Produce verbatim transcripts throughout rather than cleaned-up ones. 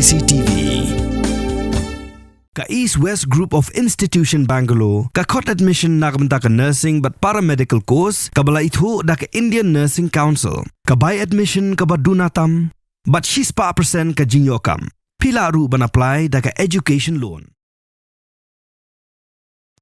C T V. Ka East West Group of Institution Bangalore ka khot admission na ka bynta ka nursing bad paramedical course kaba la ithuh da ka Indian Nursing Council. Ka bai admission kaba duna tam bad shispah percent ka jingïoh kam. Phi lah ruh ban apply da ka education loan.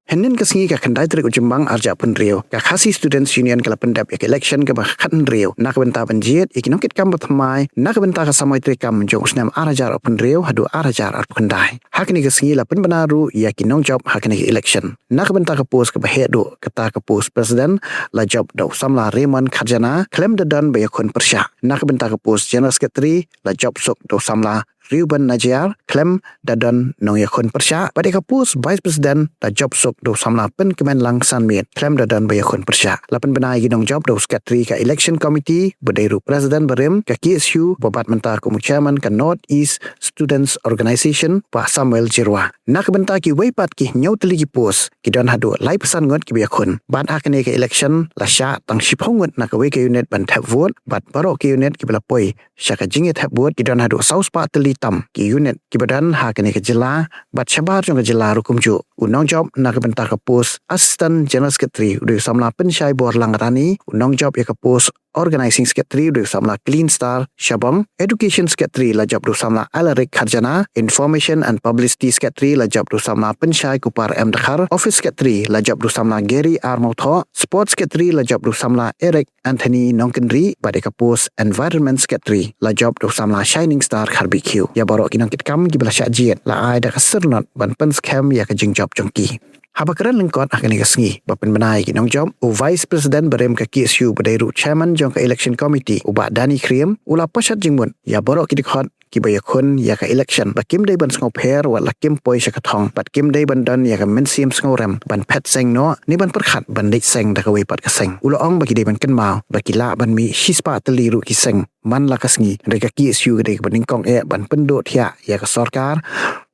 Hynnin ka sngi ka khyndai tarik u Jymmang arhajar arphew hynriew, ka Khasi Students Union ka la pyndep ïa ka election kaba khathynriew na ka bynta ban jied ïa ki nongkitkam ba thymmai na ka bynta ka samoi treikam jong u snem arhajar arphew hynriew haduh arhajar arphew khyndai. Ha kane ka sngi la pynbna ruh ïa ki nongjop ha kane ka election. Na ka bynta ka post kaba heh duh, kata ka post president, la jop da u samla Raymond Kharjana khlem da don ba ïakhun pyrshah. Na ka bynta ka post general secretary la jop suk da u samla Reuben Najiar khlem da don nongïakhun pyrshah, bad ïa ka post vice president la jop suk da u samla Pynkmenlang Sanmiet khlem da don ba ïakhun pyrshah. La pynbna ïa ki nongjop da u secretary ka election committee ba dei ruh president barim ka K S U, ba bad mynta kum u chairman ka North East Students Organization, Bah Samuel Jyrwa. Na ka bynta kiwei pat ki hynñiew tylli ki post, ki don haduh laiphew san ngut kiba ïakhun. Bad ha kane ka election la shah tang shiphew ngut na kawei ka unit ban thep vote, bad baroh ki unit kiba la poi sha ka jingïathep vote ki don haduh sawspah tylli tam ki unit kiba don ha kane ka jylla bad shabar jong ka jylla ruh kumjuh. U nongjop na ka bynta ka post Assistant General Secretary u dei u samla Pynshai Borlang Rani, u nongjop ïa ka post Organizing Secretary u dei u samla Clean Star Shabong, Education Secretary la jop da u samla Alaric Kharjana, Information and Publicity Secretary la jop da u samla Pynshai Kupar M Dkhar, Office Secretary la jop da u samla Gary R Mawthoh, Sports Secretary la jop da u samla Eric Anthony Nongkynrih, bad ïa ka post Environment Secretary la jop da u samla Shining Star Kharbih Khiew. Ïa baroh ki nongkitkam kiba la shah jied la ai da ka syrnod ban pynskhem ïa ka jingjop jong ki. Haba kren lyngkot ha kane ka sngi ba pynbna ïa ki nongjop, u Vice President barim ka K S U ba dei ruh Chairman jong ka Election Committee, u Bah Danny Khyriem, u la pynshad jingmut ïa baroh ki dkhot kiba ïakhun ïa ka election ba kim dei ban sngewpher wat la kim poi sha ka thong, bad kim dei ban don ïa ka mynsiem sngewrem ban phet seng noh ne ban pyrkhat ban leit seng da kawei pat ka seng. U la ong ba ki dei ban kynmaw ba ki lah ban mih shispah tylli ruh ki seng man la ka sngi, hynrei ka K S U ka dei kaba nyngkong eh ban pynduh thiah ïa ka sorkar,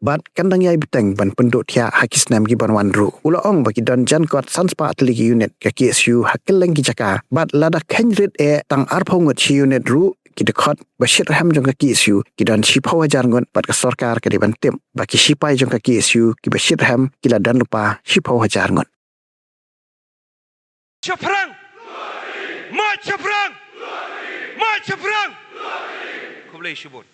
bad kan dang ïai bteng ban pynduh thiah ha ki snem kiban wan ruh. U la ong ba ki don jan kot sanspah tylli ki unit ka K S U ha kylleng ki jaka, bad lada kheiñ rit eh tang arphew ngut shi unit ruh, ki dkhot ba shitrhem jong ka K S U ki don shiphew hajar ngut, bad ka sorkar ka dei ban tip ba ki shipai jong ka K S U kiba shitrhem ki la don lypa shiphew hajar ngut. Shaphrang! March shaphrang! March shaphrang! Khublei shibun.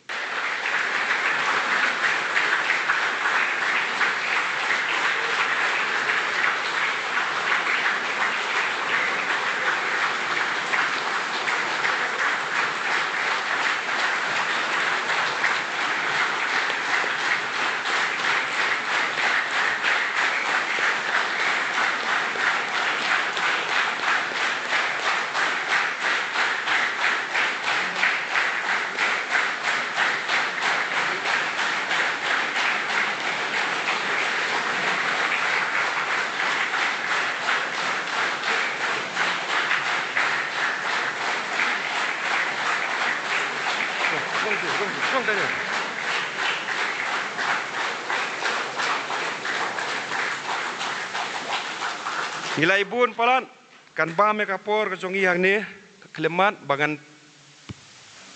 Ngi la ïa bun palat kan bam ïa ka por ka jong ngi hangne, ka khlem mat ba ngan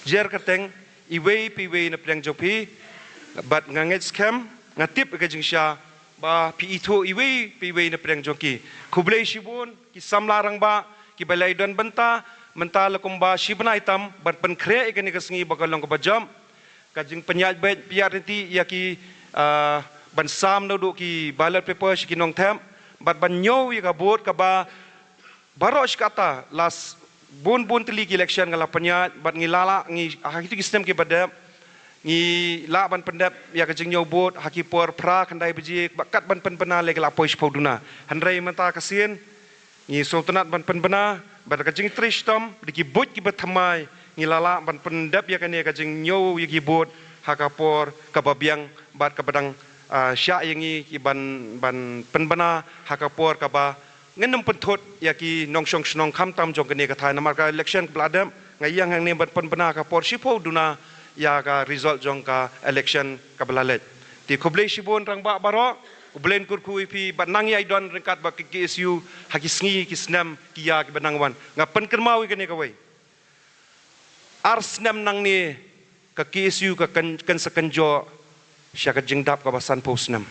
jer kyrteng iwei pa iwei na pdeng jong phi, bad nga ngeit skhem, nga tip ïa ka jingshisha ba phi ithuh iwei pa iwei na pdeng jong ki. Khublei shibun ki samla rangbah kiba la ïa don bynta mynta la kumba shi bnai tam ban pynkhreh ïa kane ka sngi ba ka long kaba jop. Ka jingpynïaid beit pynïaid rynti ïa ki, ah, ban sam naduh ki ballot paper sha ki nongthep bad ban ñiew ïa ka vote kaba baroh shi katta la s-, bun bun tylli ki election nga la pynïaid bad ngi la lah ngi ha kito ki snem kiba dep ngi lah ban pyndep ïa ka jingñiew vote ha ki por phra khyndai baje ba kat ban pynbna lei ka la poi shiphew duna. Hynrei mynta ka sien ngi sngewtynnat ban pynbna bad ka jingtrei shitom da ki buit kiba thymmai ngi la lah ban pyndep ïa kane ka jingñiew ïa ki vote ha ka por kaba biang bad kaba dang, ah, shah ïa ngi ki ban, ban pynbna ha ka por kaba ngin ym pynthut ïa ki nongshong shnong khamtam jong kane ka thaiñ namar ka election kaba la dep. Nga ïeng hangne ban pynbna ha ka por shiphew duna ïa ka result jong ka election kaba la leit. Te khublei shibun rangbah baroh, U Blei un kyrkhu ïa phi bad nang ïai don ryngkat bad ka K S U ha ki sngi ki snem ki ïa kiba nang wan. Nga pynkynmaw ïa kane kawei. Ar snem nangne Ka K S U ka kan, kan sa kynjoh sha ka jingdap kaba sanphew snem.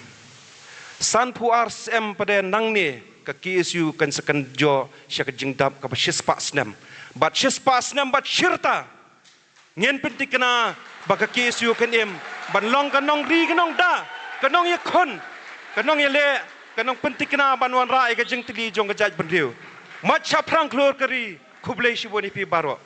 Sanphew ar snem pat de nangne ka K S U kan sa kynjoh sha ka jingdap kaba shispah snem. Bad shispah snem bad shirta ngin pyntikna ba ka K S U kan im ban long ka nongri ka nongda, ka nongïakhun, ka nongïaleh, ka nongpyntikna ban wanrah ïa ka jingtylli jong ka jaitbynriew. Mat shaphrang khlur ka ri, khublei shibun ïa phi baroh.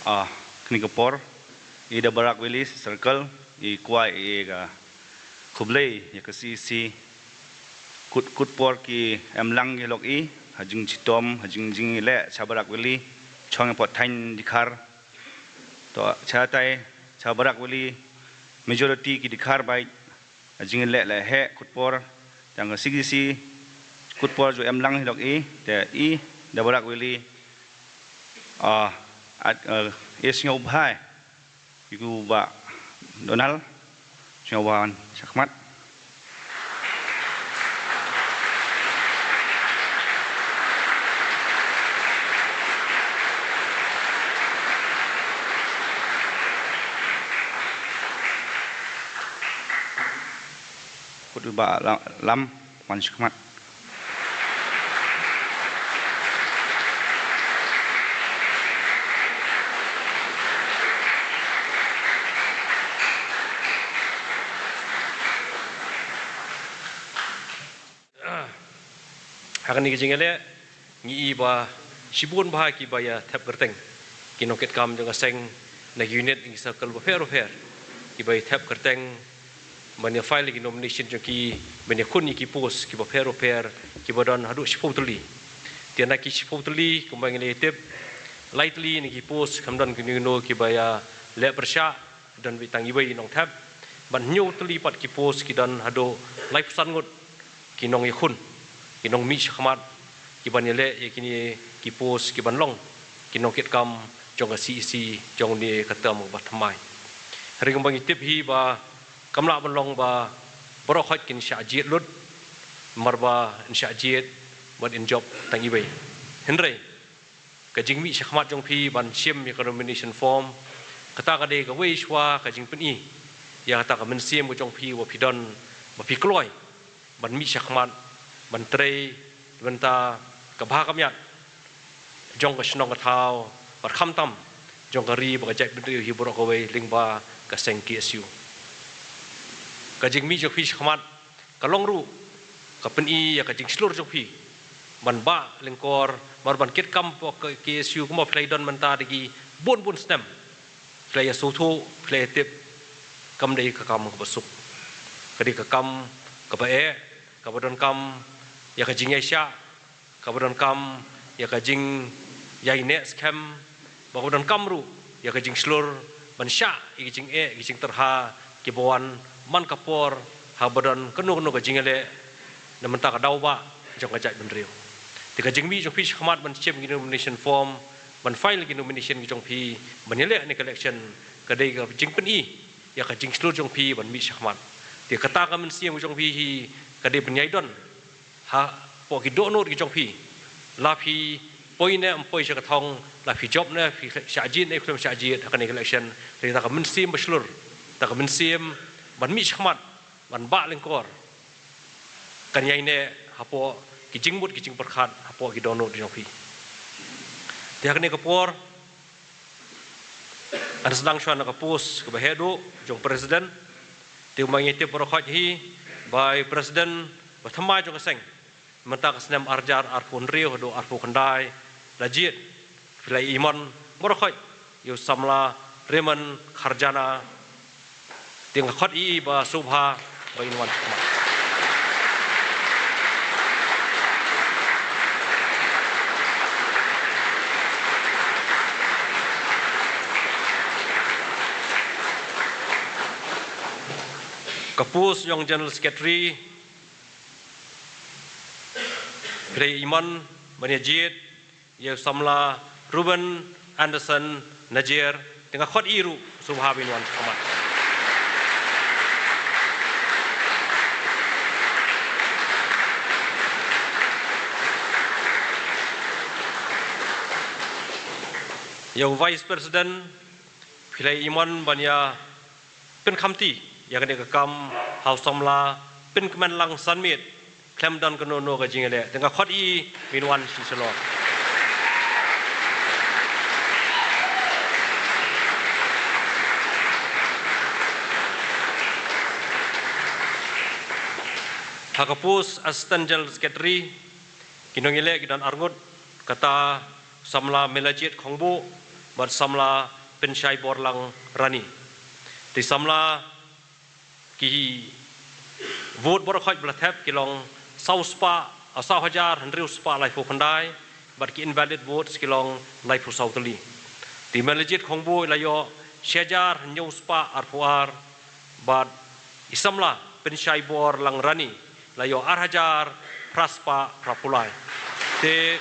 Ah, kane ka por, i da Barak Valley Circle, i kwah i ka khublei ïa ka C E C, kut, kut por ki em lang ki lok i, ha jingchitom, ha jing, jingïaleh cha Barak Valley, chong ïa pdeng thaiñ Dkhar. To, cha tai, cha Barak Valley, majority ki Dkhar bad, ha jingïaleh la heh kut por, tang ka C E C, kut por ju em lang hi lok i, te i, da Barak Valley, ah, at, eh, i sngewbha, ïa u Bah Donald, sngewbha wan shakhmat. Kut u Bah La-, Lam, wan shakhmat. Ha kane ka jingïaleh, ngi i ba shibun bha kiba ïa thep kyrteng. Ki nongkitkam jong ka seng na ki unit, na ki circle bapher bapher. Kiba ïa thep kyrteng, ban ïa file ki nomination jong ki, ban ïa khun ïa ki post, kiba pher bapher, kiba don haduh shiphew tylli. Te na ki shiphew tylli, kumba ngi la ïa tip, lai tylli na ki post, kam don kino kino kiba ïa leh pyrshah, don beit tang iwei i nongthep. Bad hynñiew tylli pat ki post ki don haduh laiphew san ngut ki nongïakhun, ki nongmih shakhmat, ki ban ïaleh ïa kine ki post ki ban long ki nongkitkam jong ka C E C jong une ka term kaba thymmai. Hynrei kumba ngi tip hi ba kam lah ban long ba baroh khoit kin shah jied lut, namar ba in shah jied bad in jop tang iwei. Hynrei ka jingmih shakhmat jong phi ban shim ïa ka nomination form, kata ka dei kawei shuwa ka jingpyni ïa kata ka mynsiem ka jong phi ba phi don, ba phi kloi ban mih shakhmat, ban trei na ka bynta ka bha ka miat jong ka shnong ka thaw, bad khamtam jong ka ri bad ka jaitbynriew hi baroh kawei lyngba ka seng K S U. Ka jingmih jong phi shakhmat ka long ruh ka pyni ïa ka jingshlur jong phi ban bah lyngkor, namar ban kitkam hapoh ka K S U kumba phi la ïa don mynta da ki bun bun snem. Phi la ïa sngewthuh, phi la ïa tip, kam dei ka kam kaba suk. Ka dei ka kam kaba eh, kaba donkam ïa ka jingïaishah, kaba donkam ïa ka jingïaineh skhem, bad kaba donkam ruh ïa ka jingshlur ban shah ïa ka jingeh, ïa ka jingtyrha kiba wan man ka por haba don kano kano ka jingïaleh na ka bynta ka daw bah jong ka jaitbynriew. Te ka jingmih jong phi shakhmat ban shim ki nomination form, ban file ki nomination ki jong phi ban ïaleh ha kane ka election, ka dei ka jingpyni ïa ka jingshlur jong phi ban mih shakhmat. Te kata ka mynsiem ka jong phi hi ka dei ban ïai don hapoh ki dohnud ki jong phi. La phi poi ne em poi sha ka thong, la phi jop ne phi shah jied ne phi khlem shah jied ha kane ka election. Te kata ka mynsiem ba shlur, kata ka mynsiem ban mih shakhmat, ban bah lyngkor, kan ïaineh hapoh ki jingmut ki jingpyrkhat hapoh ki dohnud jong phi. Te ha kane ka por, ngan sdang shuwa na ka post kaba heh duh jong president. Te kumba ngi tip baroh khoit hi ba i president ba thymmai jong ka seng mynta ka snem arhajar arphew hynriew haduh arphew khyndai la jied. Phi la ïa imon baroh khoit ïa u samla Raymond Kharjana. Te nga khot ïa i ba sngewbha ba in wan shakhmat. Ka post jong General Secretary, phi la ïa imon ban ïa jied ïa u samla Reuben Anderson Najier, te nga khot ïa i ruh sngewbha ba in wan shakhmat. Ïa u Vice President, phi la ïa imon ban ïa pynkhamti ïa kane ka kam ha u samla Pynkmenlang Sanmiet, khlem don kano-kano ka jingïaleh. Te nga khot ïa i ban wan sha shalor. Ha ka post Assistant General Secretary, ki nongïaleh ki don arngut, kata samla Melajied Khongbuh bad samla Pynshai Borlang Rani. Te samla ki vote baroh khoit ba la thep ki long saw spah, ah, saw hajar hynriew spah laiphew khyndai, bad ki invalid votes ki long laiphew saw tylli. Te Melajied Khongbuh i la ïoh shi hajar hynñiew spah arphew ar, bad i samla Pynshai Borlang Rani la ïoh ar hajar phra spah phraphew lai. Te,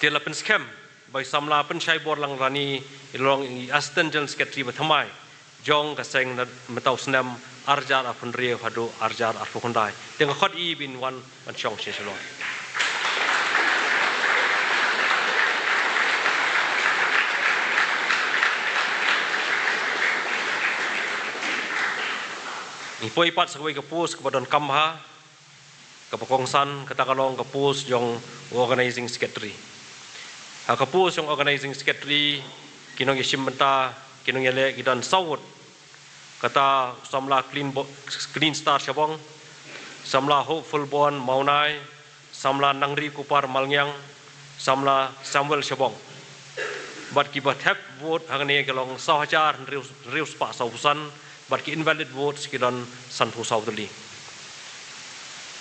te la pynskhem ba i samla Pynshai Borlang Rani i long i Assistant General Secretary ba thymmai jong ka seng na mynta u snem ar hajar arphew hynriew haduh ar hajar arphew khyndai. Te nga khot ïa i ban wan ban shong sha shalor. Ngi poi pat sa kawei ka post kaba donkam bha, kaba kongsan, kata ka long ka post jong u Organizing Secretary. Ha ka post jong Organizing Secretary, ki nongïashim bynta, ki nongïaleh ki don saw ngut. Kata samla Clean Bo-, Clean Star Shabong, samla Hopeful Born Mawnai, samla Nangri Kupar Malngiang, samla Samuel Shabong. Bad kiba thep vote hangne ki long saw hajar hynriew, hynriew spah sawphew san, bad ki invalid votes ki don sanphew saw tylli.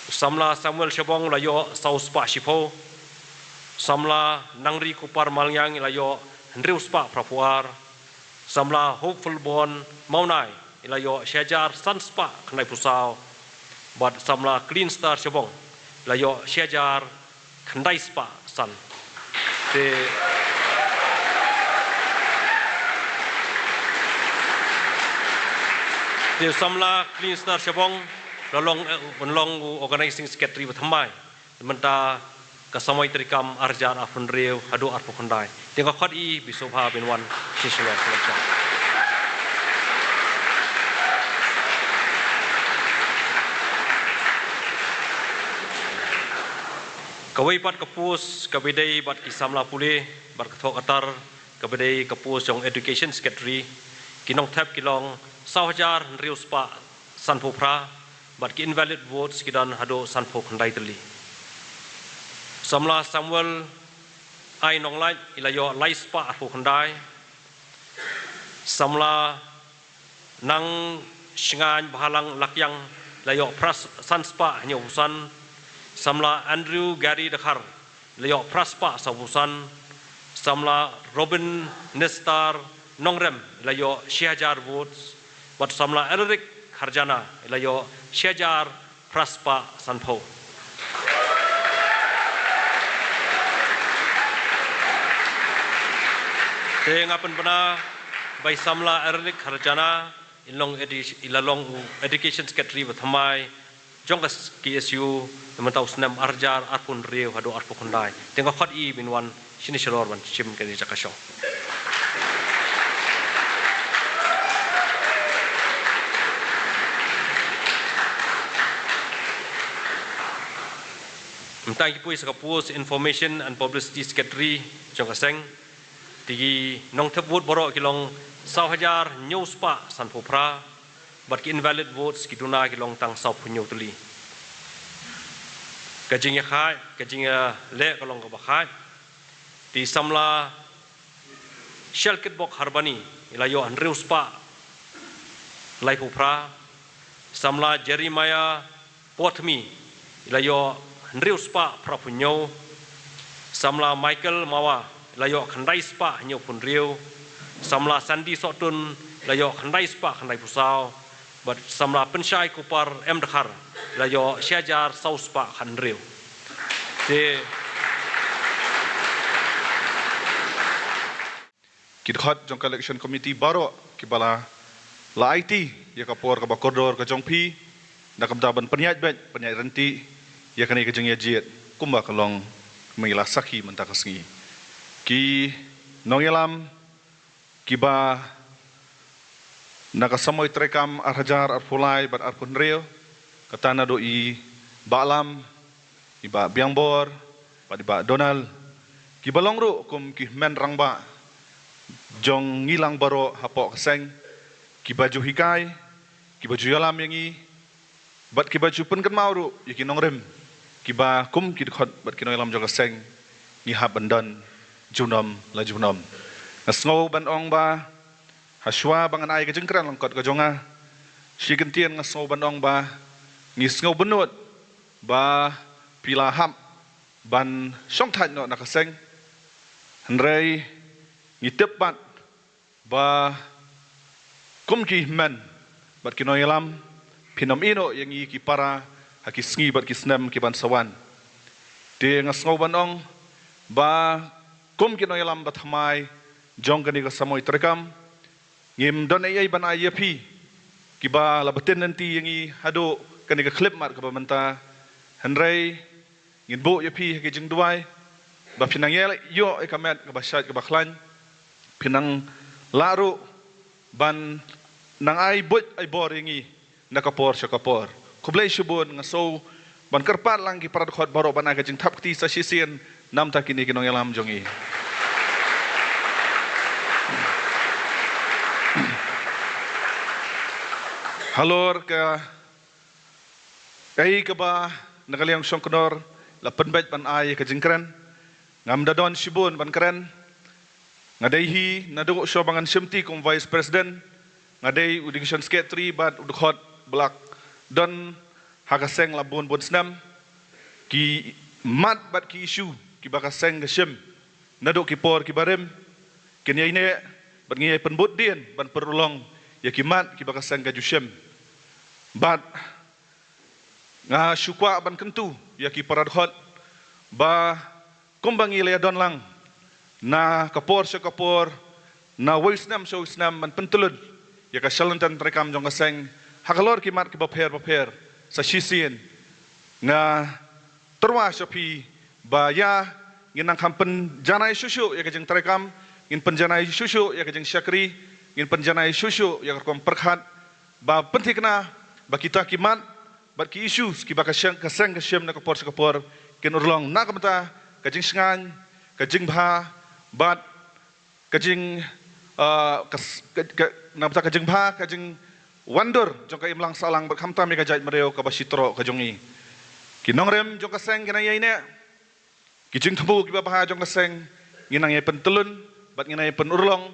Samla Samuel Shabong la ïoh saw spah shiphew, samla Nangri Kupar Malngiang la ïoh hynriew spah phraphew ar, samla Hopeful Born Mawnai i la ïoh shi hajar san spah khyndaiphew saw, bad samla Clean Star Shabong i la ïoh shi hajar khyndai spah san. Te, te samla Clean Star Shabong la long, eh, un long u Organizing Secretary ba thymmai mynta ka samoi treikam ar hajar arphew hynriew haduh arphew khyndai. Te nga khot ïa i Bisubha ban wan sha shalor. Kawei pat ka post kaba dei bad ki samla pule bad ka thoh ka tar, kaba dei ka post jong Education Secretary, ki nongthep ki long saw hajar hynriew spah sanphew phra, bad ki invalid votes ki don haduh sanphew khyndai tylli. Samla Samuel Ai Nonglait i la ïoh lai spah arphew khyndai. Samla Nang Shngain Bhalang Lakiang i la ïoh phra s-, san spah hynñiewphew san. Samla Andrew Gary Dkhar i la ïoh phra spah sawphew san. Samla Robin Nestar Nongrem i la ïoh shi hajar votes. Bad samla Eric Kharjana i la ïoh shi hajar phra spah sanphew. Te nga pynbna ba i samla Eric Kharjana i long edu-, i la long u Education Secretary ba thymmai jong ka s-, K S U, na mynta u snem ar hajar arphew hynriew haduh arphew khyndai. Te nga khot ïa i ban wan shane shalor ban shim kane ka jaka shong. Mynta ngi poi sa ka post Information and Publicity Secretary jong ka seng. Te ki nongthep vote baroh ki long saw hajar hynñiew spah sanphew phra, bad ki invalid votes ki duna ki long tang sawphew hynñiew tylli. Ka jingïakhaid, ka jingïaleh ka long kaba khaid. Te i samla Shalkitbok Harbani i la ïoh hynriew spah laiphew phra. Samla Jeremiah Pothmi i la ïoh hynriew spah phraphew hynñiew. Samla Michael Mawa i la ïoh khyndai spah hynñiewphew hynriew. Samla Sandy Sohtun i la ïoh khyndai spah khyndaiphew saw. Bad samla Pynshai Kupar M Dkhar i la ïoh shi hajar saw spah khathynriew. Te ki dkhot jong ka election committee baroh kiba la, la aiti ïa ka por kaba kordor ka jong phi, na ka bynta ban pynïaid beit, pynïaid ryntih ïa kane ka jingïajied kumba ka long, ma ngi la sakhi mynta ka sngi. Ki nongïalam kiba na ka samoi treikam ar hajar arphew lai bad arphew hynriew, kata naduh i Bah Lam, i Bah Biangbor bad i Bah Donald, kiba long ruh kum ki hynmen rangbah jong ngi lang baroh hapoh ka seng, kiba ju hikai, kiba ju ïalam ïa ngi, bad kiba ju pynkynmaw ruh ïa ki nongrim kiba kum ki dkhot bad ki nongïalam jong ka seng ngi hap ban don junom la junom. Nga sngew ban ong ba hashwa ba ngan ai ka jingkren lyngkot ka jong nga, shi kyntien nga sngew ban ong ba ngi sngew bynnud ba phi la hap ban shongthait noh na ka seng. Hynrei ngi tip bad ba kum ki hynmen bad ki nongïalam, phin ym ïehnoh ïa ngi ki para ha ki sngi bad ki snem ki ban sa wan. Te nga sngew ban ong ba kum ki nongïalam ba thymmai jong kane ka samoi treikam, ngim don ei ei ban ai ïa phi kiba la btin lynti ïa ngi haduh kane ka khyllipmat kaba mynta. Hynrei ngin buh ïa phi ha ki jingduwai ba phin nang ïoh ïa ka met kaba shait kaba khlaiñ, phin nang lah ruh ban nang ai buit ai bor ïa ngi na ka por sha ka por. Khublei shibun, nga sngew ban kyrpad lang ki para dkhot baroh ban ai ka jingthap kti sa shisien namar kine ki nongïalam jong ngi. Halor ka ei kaba na ka liang Shongknor la pynbeit ban ai ka jingkren, ngam da don shibun ban kren. Nga dei hi naduh shuwa ba ngan shimti kum Vice President, nga dei u Education Secretary bad u dkhot ba la don ha ka seng la bun bun snem. Ki mat bad ki issue kiba ka seng ka shim naduh ki por kiba rim, kin ïai neh bad ngi ïai pynbud dien ban pynurlong ïa ki mat kiba ka seng ka ju shim. Bad nga shu kwah ban kyntu ïa ki para dkhot ba kumba ngi la ïa don lang na ka por sha ka por, na wei snem sha wei snem ban pyntylun ïa ka shalynter treikam jong ka seng halor ki mat kiba pher bapher sa shisien, nga tyrwa sha phi ba ïa ngin nang kham pynjanai shuh shuh ïa ka jingtreikam, ngin pynjanai shuh shuh ïa ka jingshakri, ngin pynjanai shuh shuh ïa ka rukom pyrkhat, ba pynthikna ba kita ki mat bad ki issues kiba ka seng ka seng ka shim na ka por sha ka por kin urlong na ka bynta ka jingshngaiñ, ka jingbha bad ka jing, ah, ka s-, ka, ka, na ka bynta ka jingbha, ka jingwandur jong ka imlang sahlang bad khamtam ïa ka jaitbynriew kaba shitroh ka jong ngi. Ki nongrim jong ka seng kin nang ïai neh, ki jingthmu kiba bha jong ka seng ngin nang ïai pyntylun bad ngin nang ïai pynurlong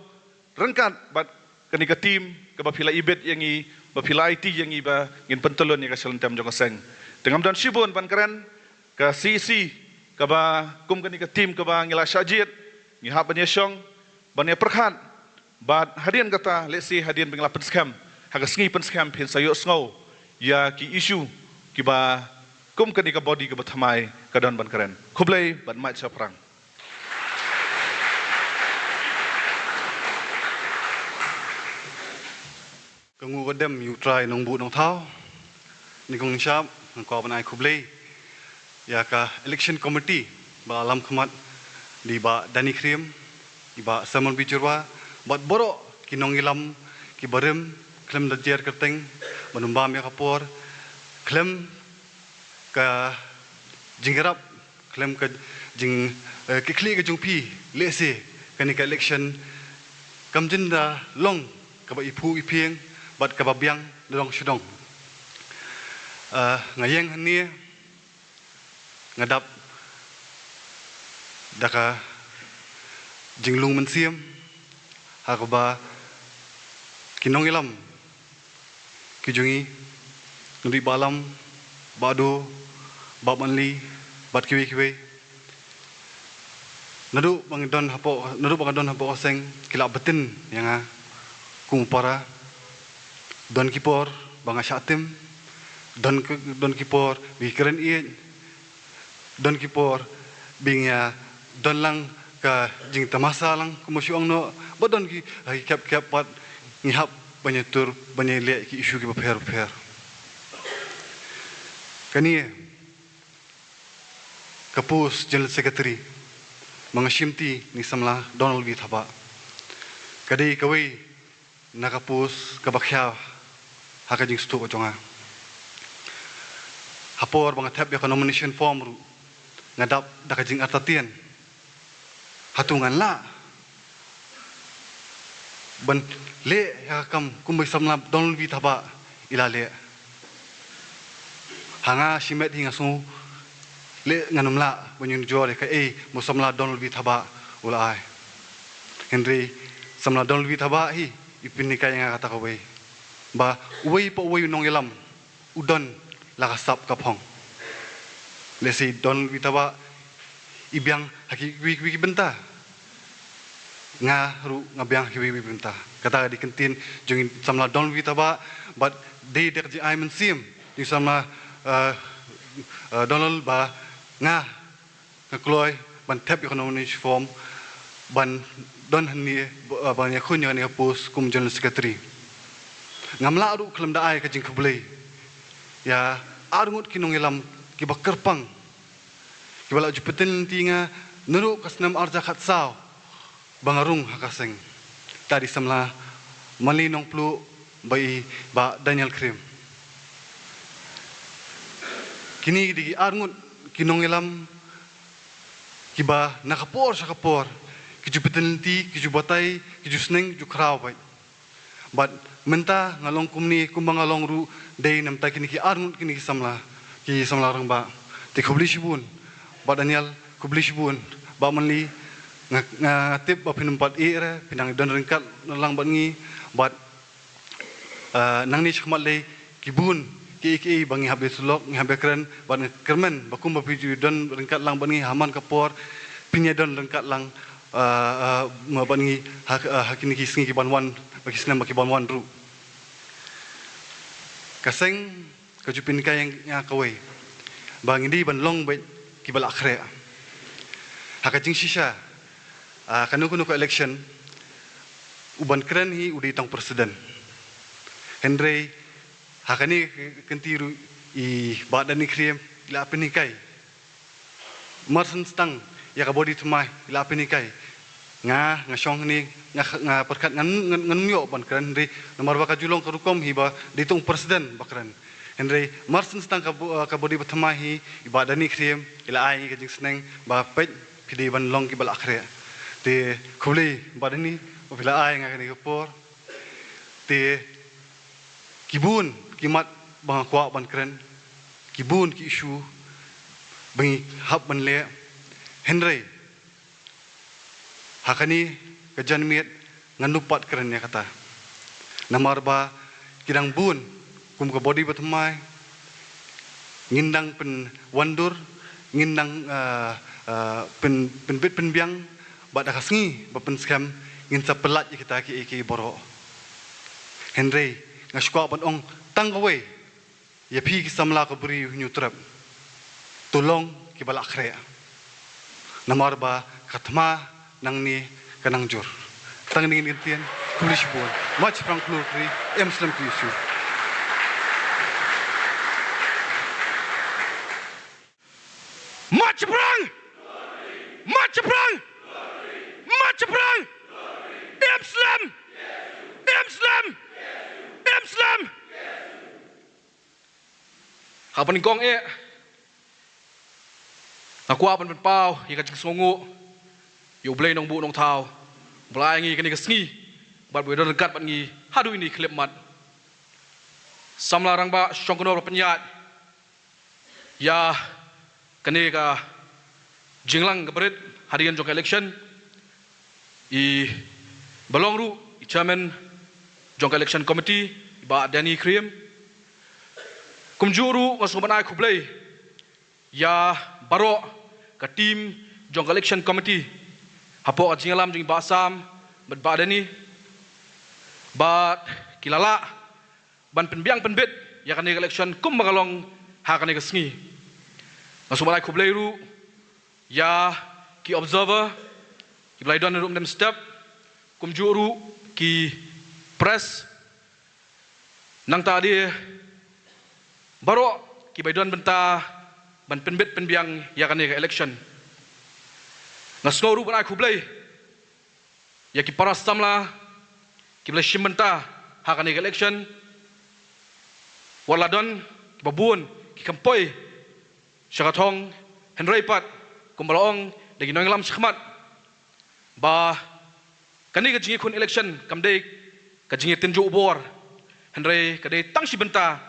ryngkat bad kane ka team kaba phi la ibit ïa ngi, ba phi la aiti ïa ngi ba ngin pyntylun ïa ka shalynter jong ka seng. Te ngam don shibun ban kren, ka C E C kaba kum kane ka team kaba ngi la shah jied, ngi hap ban ïa shong, ban ïa pyrkhat. Bad hadien kata, lehse hadien ba ngi la pynskhem, ha ka sngi pynskhem phin sa ïohsngew ïa ki issue kiba kum kane ka body kaba thymmai ka don ban kren. Khublei bad mad shaphrang. Ka nguh ka dem ïa u Trai Nongbuh Nongthaw. Nyngkong nyngshap nga kwah ban ai khublei ïa ka election committee ba la lam khmat, da i Bah Danny Khyriem, i Bah Salmon B Jyrwa bad baroh ki nongïalam kiba rim khlem da jer kyrteng ban ym bam ïa ka por, khlem ka jingïarap, khlem ka jing, eh, ki khlieh ka jong phi, lehse kane ka election kam jin da long kaba iphuh iphieng bad kaba biang da dong sha dong. Eh, nga ïeng hangne, nga dap da ka jinglung mynsiem ha kaba ki nongïalam ki jong ngi, ngi dei Bah Lam, Bah Do, Bah Manli bad kiwei kiwei. Naduh ba nga don hapoh, naduh ba nga don hapoh ka seng, ki la btin ïa nga kum u para. Don ki por ba nga shah tim, don ki, don ki por ba ki kren ïeit, don ki por ba ngi ïa don lang ka jingtamasa lang kumba shu ong noh, bad don ki, ha ki khep khep pat ngi hap ban ïa tur, ban ïa leh ki issue kiba pher pher. Kane ka post General Secretary ba nga shimti na i samla Donald V Thabah ka dei kawei na ka post kaba khia ha ka jingsngewthuh ka jong nga. Ha por ba nga thep ïa ka nomination form ruh nga dap da ka jingartatien, hato ngan lah ban leh ïa ka kam kumba i samla Donald V Thabah i la leh? Ha nga shimet hi nga sngew leh ngan ym lah ban ïanujor ïa kaei ba u samla Donald V Thabah u la ai. Hynrei samla Donald V Thabah hi i pynhikai ïa nga kata kawei, ba uwei pa uwei u nongïalam u don la ka sap ka phong. Lehse Donald V Thabah i biang ha kiwei kiwei ki bynta, nga ruh nga biang ha kiwei kiwei ki bynta. Kata ka dei ka ktien jong i samla Donald V Thabah, bad dei da ka jingai mynsiem jong i samla, eh, eh, Donald ba nga nga kloi ban thep ïa ka nomination form ban don hangne, eh, ban ïakhun ïa kane ka post kum General Secretary. Ngam lah ruh khlem da ai ka jingkhublei ïa arngut ki nongïalam kiba kyrpang, kiba la ju pyntip lynti ïa nga naduh ka snem arhajar khatsaw ba nga rung ha ka seng. Kata dei samla Manli Nongpluh bad i Bah Daniel Khyriem. Kine ki dei ki arngut ki nongïalam kiba na ka por sha ka por ki ju pyntip lynti, ki ju batai, ki ju sneng, ki ju khraw bad. Bad mynta nga long kumne kumba nga long ruh dei namar kine ki arngut kine ki samla, ki samla rangbah. Te khublei shibun Bah Daniel, khublei shibun Bah Manli. Nga, nga tip ba phin ym pat ïeh re, phin nang don ryngkat lang bad ngi. Bad, eh, nangne shakhmat lei ki bun kiei kiei ba ngi hap ban sylok, ngi hap ban kren, bad nga kyrmen ba kumba phi ju don ryngkat lang bad ngi ha man ka por, phin ïa don ryngkat lang, eh, eh, bad ngi ha, eh, ha kine ki sngi ki ban wan, ba ki snem ba ki ban wan ruh. Ka seng ka ju pynhikai ïa nga kawei ba ngi dei ban long beit kiba la khreh. Ha ka jingshisha, ah, kano kano ka election, u ban kren hi u dei tang president. Hynrei ha kane ka kynti ruh i Bah Daniel Khyriem i la pynhikai. Mar shen tang ïa ka body thymmai i la pynhikai. Nga, nga shong hangne, nga, nga pyrkhat ngan, ngan, ngan ym ïoh ban kren, hynrei namar ba ka ju long ka rukom hi ba dei tang u president ba kren. Hynrei mar shen tang ka bo-, ka body ba thymmai hi, i Bah Daniel Khyriem i la ai ka jingsneng ba peit phi dei ban long kiba la khreh. Te khublei Bah Daniel ba phi la ai ïa nga kane ka por. Te ki bun ki mat ba nga kwah ban kren, ki bun ki issue ba ngi hap ban leh. Hynrei ha kane ka janmiet ngan ym pat kren ïa kata. Namar ba ki dang bun kum ka body ba thymmai, ngin dang pynwandur, ngin dang, eh, eh, pyn, pynbit pynbiang, bad ha ka sngi ba pynskhem ngin sa pyllait ïa kita kiei kiei baroh. Hynrei nga sngewkwah ban ong tang kawei ïa phi ki samla ka Bri u Hynñiewtrep, to long kiba la khreh. Namar ba ka thma nangne ka nang jur. Tang kine ki ktien, khublei shibun. March phrang khlur kri, em slem ki issue. March phrang! March phrang! March phrang! Em slem! Em slem! Em slem! Ha pynïaid kong eh, nga kwah ban pynpaw ïa ka jingsngewnguh ïa U Blei Nongbuh Nongthaw, ba la ai ngi kane ka sngi bad ba don ryngkat bad ngi haduh ine i khyllipmat. Samla rangbah, shong kynnoh ba pynïaid ïa kane ka jinglang ka barit hadien jong ka election, i ba long ruh i chairman jong ka election committee, i Bah Danny Khyriem. Kumjuh ruh nga sngewbha ban ai khublei ïa baroh ka team jong ka election committee hapoh ka jingïalam jong i Bah Sam bad Bah Danny, bad ki la lah ban pynbiang pynbit ïa kane ka election kumba ka long ha kane ka sngi. Nga sngewbha ban ai khublei ruh ïa ki observer kiba la don ruh mynstep, kumjuh ruh ki press, nangta de baroh kiba don bynta ban pynbit pynbiang ïa kane ka election. Nga sngew ruh ban ai khublei ïa ki para samla kiba la shim bynta ha kane ka election. Wat la don kiba bun ki kam poi sha ka thong, hynrei pat kumba la ong da ki nongïalam shakhmat ba kane ka jingïakhun election kam dei ka jingïatynjuh bor, hynrei ka dei tang shi bynta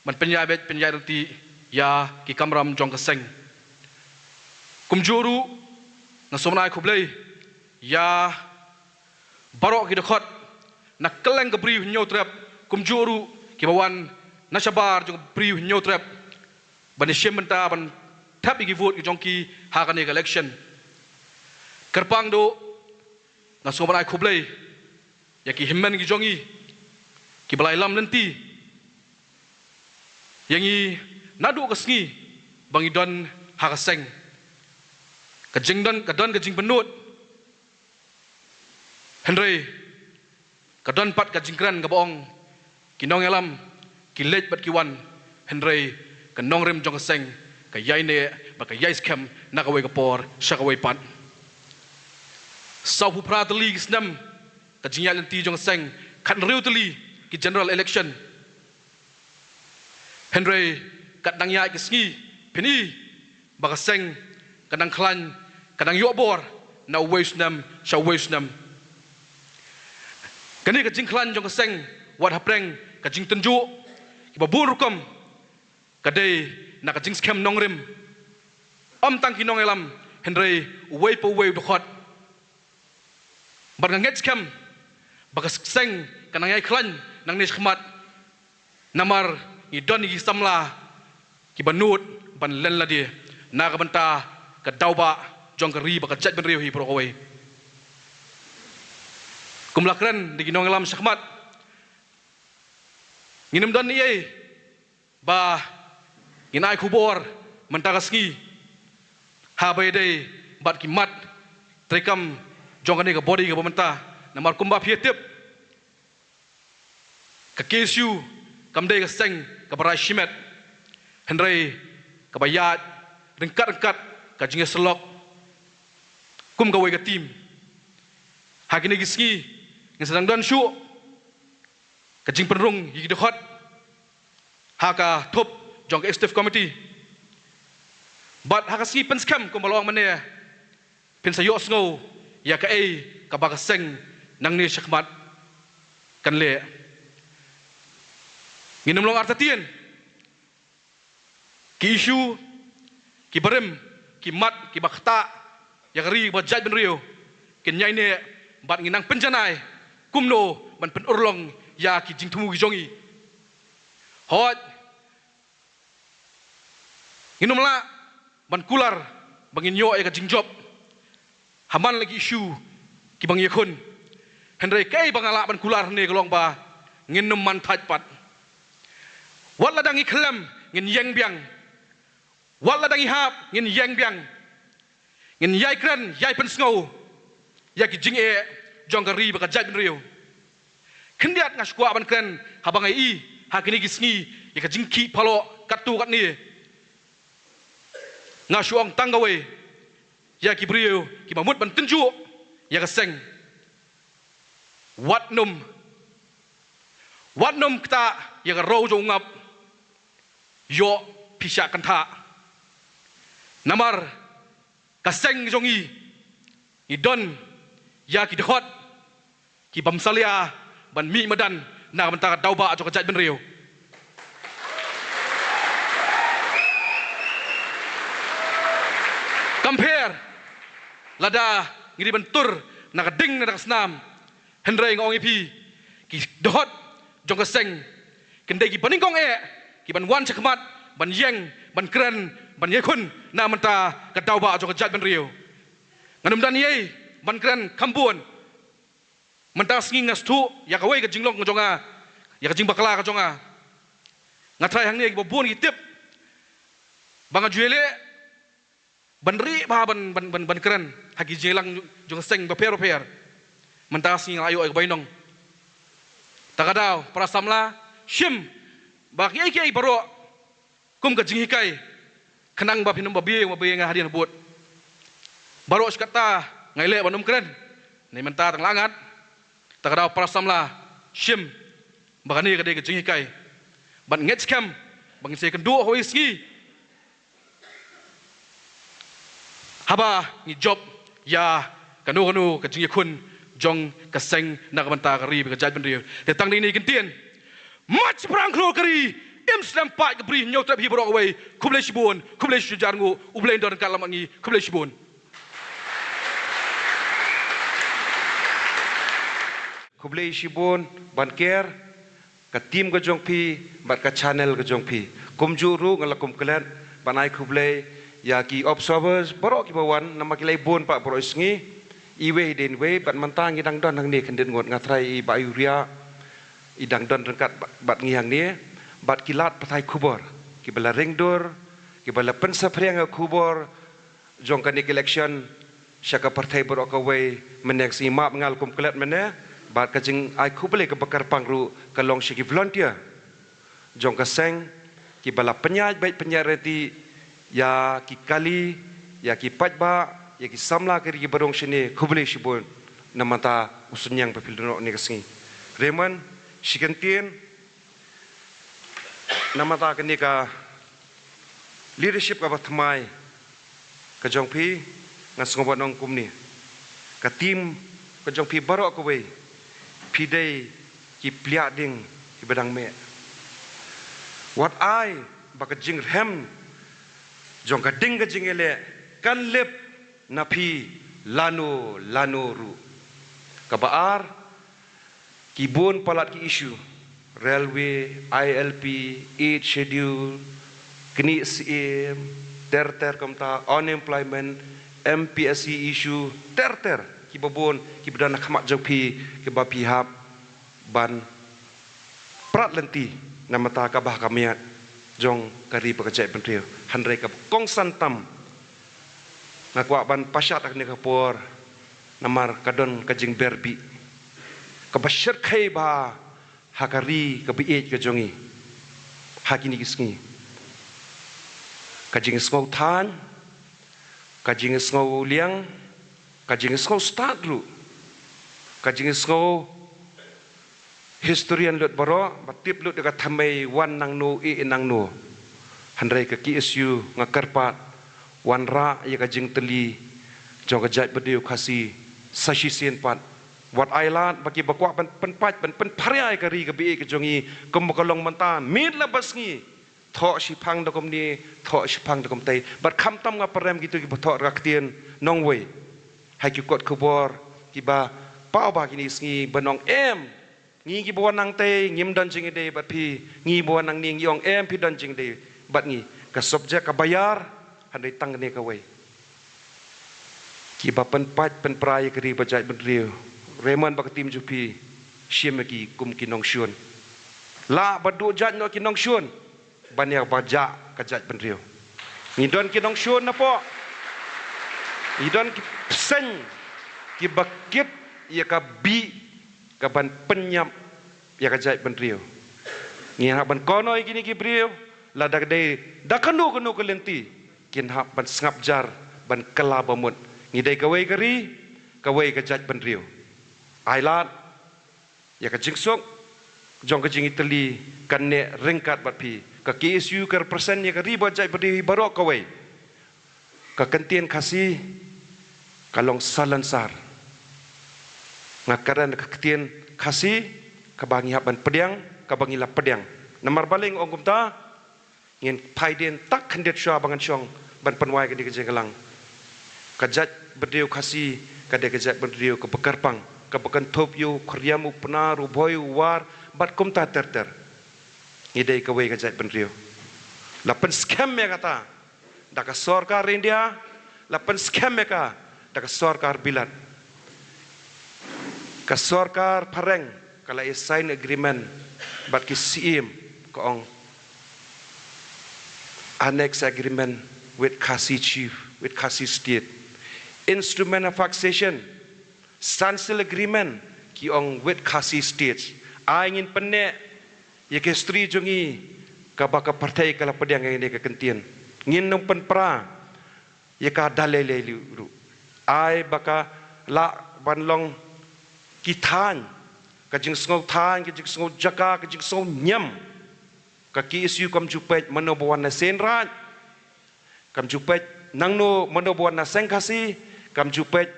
ban pynïaid beit pynïaid ryntih ïa ki kamram jong ka seng. Kumjuh ruh nga sngewbha ai khublei ïa baroh ki dkhot na kylleng ka Bri Hynñiewtrep, kumjuh ruh kiba wan na shabar jong ka Bri Hynñiewtrep ban ïashim bynta ban thep ïa ki vote ki jong ki ha kane ka election. Kyrpang duh nga sngewbha ai khublei ïa ki hynmen ki jong ngi kiba la ïalam lynti ïa ngi naduh ka sngi ba ngi don ha ka seng. Ka jingdon, ka don ka jingpynnud, hynrei ka don pat ka jingkren kaba ong ki nongïalam ki leit bad ki wan, hynrei ka nongrim jong ka seng ka ïai neh bad ka ïai skhem na kawei ka por sha kawei pat. Sawphew phra tylli ki snem ka jingïaid lynti jong ka seng, khathynriew tylli ki general election. Hynrei kat nang ïaid ki sngi phin i ba ka seng ka nang khlaiñ, ka nang ïoh bor na uwei u snem sha uwei u snem. Kane ka jingkhlaiñ jong ka seng wat hapdeng ka jingtynjuh kiba bun rukom ka dei na ka jingskhem nongrim. Ym tang ki nongïalam hynrei uwei pa uwei u dkhot. Bad nga ngeit skhem ba ka seng ka nang ïai khlaiñ nangne shakhmat. Namar ngi don ïa ki samla kiba nud ban len lade na ka bynta ka daw bah jong ka ri bad ka jaitbynriew hi baroh kawei. Kum la kren da ki nongïalam shakhmat, ngin ym don ei ei ba ngin ai khubor mynta ka sngi haba ïadei bad ki mat treikam jong kane ka body kaba mynta. Namar kumba phi ïa tip, ka K S U kam dei ka seng kaba rai shimet, hynrei kaba ïaid ryngkat ryngkat ka jingïasyllok kum kawei ka team. Ha kine ki sngi ngin sa dang don shuh ka jingpynrung ïa ki dkhot ha ka thup jong ka Executive Committee. Bad ha ka sngi pynskhem kumba la ong mynne, phin sa ïohsngew ïa kaei kaba ka seng nangne shakhmat kan leh. Ngin ym long artatien. Ki issue, ki barim, ki mat kiba ktah ïa ka ri bad jaitbynriew kin ïai neh bad ngin nang pynjanai kumno ban pynurlong ïa ki jingthmu ki jong ngi. Hooid, ngin ym lah ban kular ba ngin ïoh ïa ka jingjop ha man la ki issue kiba ngi ïakhun. Hynrei kaei ba nga lah ban kular hangne ka long ba ngin ym man thait pat. Wat la dang ngi khlem ngin ïeng biang. Wat la dang ngi hap ngin ïeng biang. Ngin ïai kren, ïai pynsngew ïa ki jingeh jong ka ri bad ka jaitbynriew. Khyndiat nga shu kwah ban kren haba nga i ha kine ki sngi ïa ka jingkhih palat katto katne. Nga shu ong tang kawei ïa ki briew kiba mut ban tynjuh ïa ka seng. Wat nym, wat nym ktah ïa ka roi jong u ngap. Ïoh phi shah kynthah. Namar ka seng jong ngi, ngi don ïa ki dkhot ki bym salia ban mih madan na ka bynta ka daw bah jong ka jaitbynriew. Kam pher lada ngi dei ban tur na ka ding na ka snam. Hynrei nga ong ïa phi, ki dkhot jong ka seng kin dei kiba nyngkong eh kiban wan shakhmat ban ïeng, ban kren, ban ïakhun na bynta ka daw bah jong ka jaitbynriew. Ngan ym don ei ei ban kren kham bun. Mynta ka sngi nga sngewthuh ïa kawei ka jinglong jong nga, ïa ka jingbakla ka jong nga. Nga tharai hangne kiba bun ki tip ba nga ju ïaleh ban ri ba ban, ban, ban, ban kren ha ki jingïalang jong ka seng bapher bapher. Mynta ka sngi nga la ïoh ïa ka bainong. Ta ka daw para samla, shim ba kiei kiei baroh kum ka jinghikai Khnang ba phin ym ba biang ba biang hadien habud. Baroh shi katta nga ïaleh ban ym kren. Naei mynta tang la ngat. Ta ka daw para samla shim ba kane ka dei ka jinghikai. Ban ngeit skhem ba ngin sa ïakynduh ha kawei ka sngi. Haba ngi jop ïa kano kano ka jingïakhun jong ka seng na ka bynta ka ri bad ka jaitbynriew. Te tang dei kine ki kyntien. Mat shaphrang khlur ka ri, im slem paid ka bri, ñiew trep hi baroh kawei. Khublei shibun, khublei shibun jar nguh, U Blei un don ryngkat lem bad ngi, khublei shibun. Khublei shibun ban ker ka team ka jong phi bad ka channel ka jong phi. Kumjuh ruh nga la kum klet ban ai khublei ïa ki observers baroh kiba wan namar ki la bun pat baroh i sngi. Iwei dei iwei bad mynta ngi dang don hangne khyndiat ngut, nga tharai i Bah Uriah i dang don ryngkat bad, bad ngi hangne, bad ki lad pathai khubor kiba la ring dur, kiba la pynsaphriang ïa ka khubor jong kane ka election sha ka pyrthei baroh kawei. Mynne ka sngi map nga la kum klet mynne, bad ka jingai khublei kaba kyrpang ruh ka long sha ki volunteer jong ka seng kiba la pynïaid beit pynïaid reti ïa ki kali, ïa ki paidbah, ïa ki samla ka ri kiba rung shane, khublei shibun. Namar ta u synñiang ba phi la don hangne ka sngi. Raymond, shi kyntien namar ta kane ka leadership kaba thymmai ka jong phi, nga sngew ban ong kumne. Ka team ka jong phi baroh kawei, phi dei ki pliah ding kiba dang meh. Wat ai ba ka jingrhem jong ka ding ka jingïaleh kan lip na phi lano lano ruh. Kaba ar, ki bun palat ki issue, railway, I L P, eighth schedule, knieh syiem, ter ter kumta, unemployment, M P S C issue, ter ter kiba bun kiba don ha khmat jong phi, kiba phi hap ban prat lynti namar ta kaba ha ka miat jong ka ri bad ka jaitbynriew. Hynrei kaba kongsan tam nga kwah ban pashat ha kane ka por namar ka don ka jingberbih kaba shyrkhei bha ha ka ri kaba ïeit ka jong ngi ha kine ki sngi. Ka jingsngew thaiñ, ka jingsngew liang, ka jingsngew stad ruh, ka jingsngew historian lut baroh, ba tip lut ïa ka thymmei wan nangno, ïeh nangno. Hynrei ka K S U nga kyrpad, wanrah ïa ka jingtylli jong ka jaitbynriew Khasi sa shisien pat. Wat ai lad ba kiba kwah ban pynpait ban pynpharia ïa ka ri kaba ïeit ka jong ngi kumba ka long mynta miet la ba sngi. Thoh shiphang da kumne, thoh shiphang da kumtei. Bad khamtam nga pyrem kito kiba thoh da ka ktien nongwei ha ki kot khubor kiba paw ba kine ki sngi ban ong em, ngi kiba wan nangtei ngim don jingïadei bad phi, ngi ba wan nangne ngi ong em phi don jingïadei bad ngi. Ka subject kaba ïar, hynrei tang kane kawei. Kiba pynpait pynpra ïa ka ri bad jaitbynriew, Raymond bad ka team jong phi, shim ïa ki kum ki nongshun. Lah ba duh jait noh ki nongshun ban ïa ba jah ka jaitbynriew. Ngi don ki nongshun napoh, ngi don ki bseiñ kiba kit ïa ka bih kaban pynïap ïa ka jaitbynriew. Ngi hap ban kynnoh ïa kine ki briew, lada ka dei da kano kano ka lynti, kin hap ban sngap jar, ban kylla bamut. Ngi dei kawei ka ri, kawei ka jaitbynriew. Ai lad ïa ka jingsuk jong ka jingïatylli kan neh ryngkat bad phi. Ka K S U ka represent ïa ka ri bad jaitbynriew hi baroh kawei. Ka kyntien Khasi ka long salonsar. Nga kren ka kyntien Khasi kaba ngi hap ban pdiang, kaba ngi la pdiang. Namar balei nga ong kumta, ngin phai dien tak khyndiat shuwa ba ngan shong ban pynwai kane ka jingïalang. Ka jaitbynriew Khasi ka dei ka jaitbynriew kaba kyrpang, kaba kynthup ïa u Khriam, u Pnar, u Bhoi, u War bad kumta ter ter. Ngi dei kawei ka jaitbynriew. La pynskhem ïa kata da ka sorkar India, la pynskhem ïa ka da ka sorkar Bilat. Ka sorkar phareng ka la ïa sign agreement bad ki Syiem, ka ong annex agreement with Khasi chief, with Khasi state. Instrument of accession, standstill agreement, ki ong with Khasi state. Ai ngin pynneh ïa ka history jong ngi kaba ka pyrthei ka la pdiang ïa kane ka kyntien. Ngin nang pynpra ïa ka da lei lei ruh. Ai ba ka lah ban long ki thaiñ, ka jingsngew thaiñ, ka jingsngew jaka, ka jingsngew niam. Ka K S U kam ju peit mano ba wan na Seiñ Raij, kam ju peit nangno, mano ba wan na Seng Khasi, kam ju peit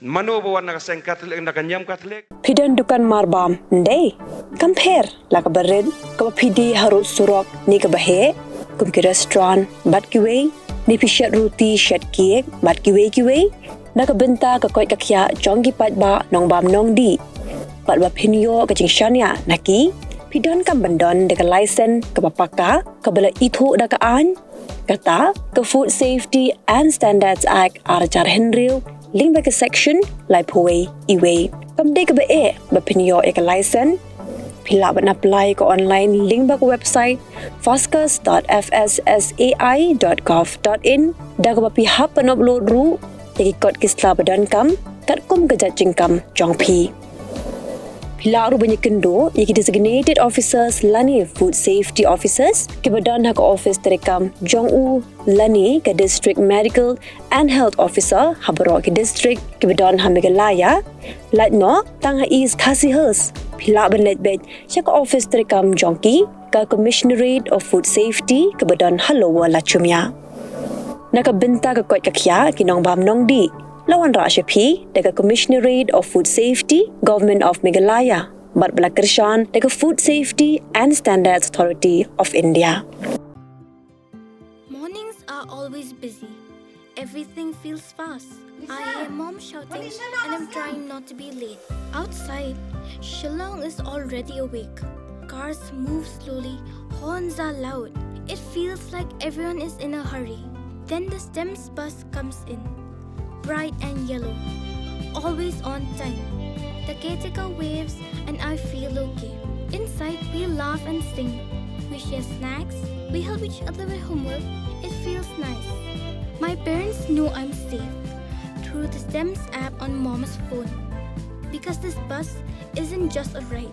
mano ba wan na ka Seng Katholik, na ka niam Katholik. Phi don dukan marbam, ndei? Kam pher, la kaba rit, kaba phi die harud surok ne kaba heh, kum ki restaurant bad kiwei, ne phi shet ruti, shet cake bad kiwei kiwei, na ka bynta ka koit ka khiah jong ki paidbah nongbam nongdih. Bad ba phin ïoh ka jingshaniah na ki, phi donkam ban don da ka license kaba paka, kaba la ithuh da ka aiñ, kata ka Food Safety and Standards Act ar hajar hynriew, lyngba ka section laiphew wei E wei. Kam dei kaba eh ba phin ïoh ïa ka license. Phi lah ban apply ka online lyngba ka website foscas.fssai.gov.in, da kaba phi hap ban upload ruh ïa ki kot ki sla ba donkam katkum ka jait jingkam jong phi. Phi lah ruh ban ïakynduh ïa ki designated officers lane food safety officers kiba don ha ka office treikam jong u lane ka District Medical and Health Officer ha baroh ki district kiba don ha Meghalaya. Lait noh tang ha East Khasi Hills, phi lah ban leit beit sha ka office treikam jong ki, ka Commissionerate of Food Safety kaba don ha Lower Lachumia. Na ka bynta ka koit ka khiah ki nongbam nongdih, la wanrah sha phi da ka Commissionerate of Food Safety, Government of Meghalaya, bad ba la kyrshan da ka Food Safety and Standards Authority of India. Mornings are always busy. Everything feels fast. I hear mom shouting and I'm trying not to be late. Outside, Shillong is already awake. Cars move slowly, horns are loud. It feels like everyone is in a hurry. Then the STEMS bus comes in, bright and yellow, always on time. The caretaker waves and I feel okay. Inside, we laugh and sing. We share snacks. We help each other with homework. It feels nice. My parents know I'm safe through the STEMS app on mom's phone. Because this bus isn't just a ride.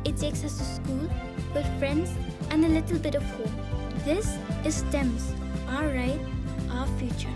It takes us to school, with friends, and a little bit of home. This is STEMS, our ride, our future.